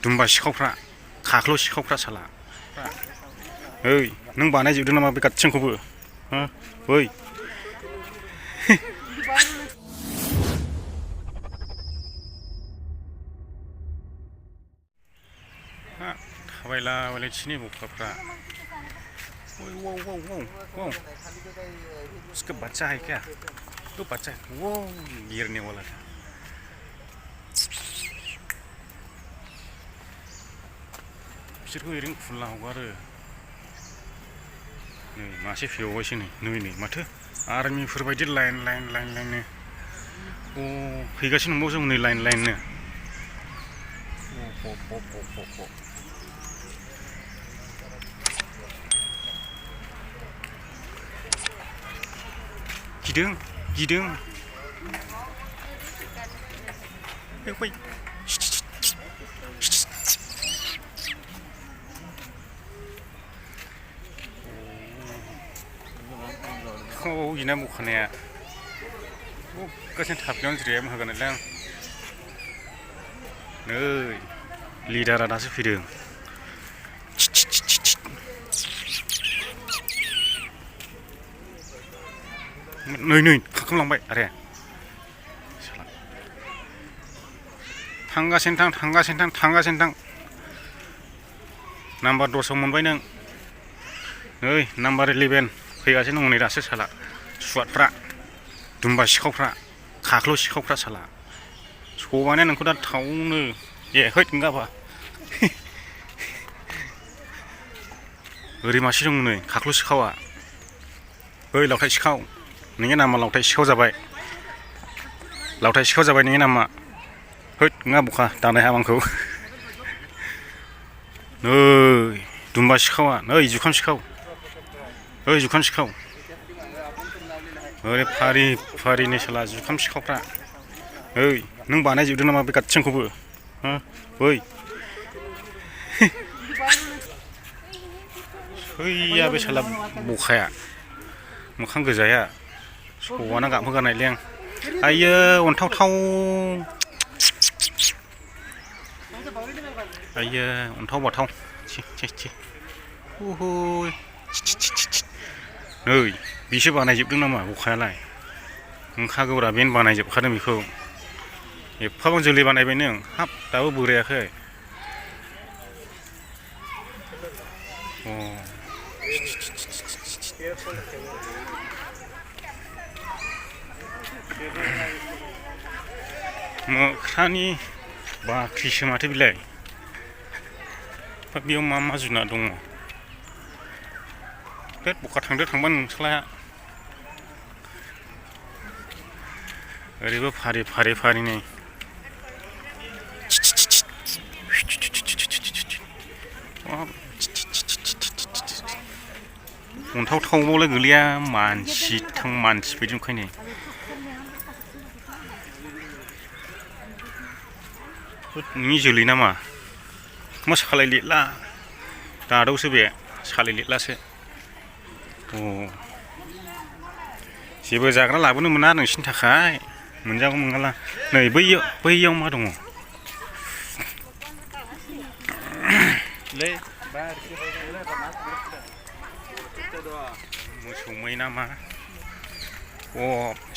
दुम्बा सिखावफ्रा खाख्लौ सिखावफ्रा साला ओइ नों बानायजोबदों नामा बे गासैखौबो हो ओइ थाबायलाबायलाय थिनि बखाफ्रा वो वो वो वो उसका बच्चा है क्या तो बच्चा है वो गिरने वाला था बिसोरखौ ओरैनो खुनला हगारो नै मासे फेवबायसो नै माथो आर्मिफोरबायदि लाइन लाइननो अ फैगासिनो दंबावो जों नै लाइननो गिदों फै Oh, ini bukannya. Oh, kasih tapion ceria mah kan lang. Nih, lidah nasi fidung. Nih, kakak lambai, ada. Tangga sentang. Nomor 2 मोनबाय नों. Nih, nomor 11. फैगासिनो दं नै दासो साला सुवादफ्रा दुम्बा सिखावफ्रा खाख्लौ सिखावफ्रा साला सबानो नोंखौ दा थावनो ए हैद नङाबा ओरै मासे दं नै खाख्लौ सिखावा ओइ लावथाय सिखाव नोंनि नामा लावथाय सिखाव जाबाय नोंनि नामा हैद नङा बुखा दानाय हाबांखौ नै दुम्बा सिखावा नै जुखाम सिखाव ओइ जुखाम सिखाव ओरै फारिनो साला जुखाम सिखावफ्रा ओइ नों बानायजोबदों नामा बे गासैखौबो हो ओइ हैया बे साला बखाया मोखां गोजाया सबाना गाबहोगारनायलै आं आइयो अन्थावथाव आइयो अन्थाव बाथाव छि उहुय नै बिसो बानायजोबदों नामा बखायालाय ओंखागौरा बेनो बानायजोबखादों बेखौ एफाबां जोलै बानायबाय नों हाब दाबो बोरायाखै अ मोख्रानि बाख्रिसो माथो बिलाय बेयाव मा जुनार दङ बे बखा थांबा नोंस्लाया ओरैबो फारि नै अन्थावथावबावलाय गोलैया मानसि बायदि ओंखायनो नोंनि जोलै नामा मा सालाय लिटला दादौसो बे सालाय लिटलासो अ जेबो जाग्रा लाबोनो मोना नोंसिनि थाखाय मोनजागौ मोनगाला नै बैयाव मा दङ मोसौ मै नामा अ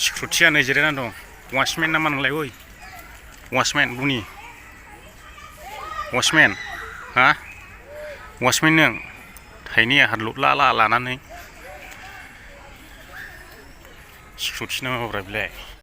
सिक्रुटिया नै जिरायनानै दं वाचमेन नामा नोंलाय ओइ वाचमेन बुनि वाचमेन हा वाचमेन नों थाइनै आहार लुला लानानै सिक्रुटि नामाब्रा बिलाय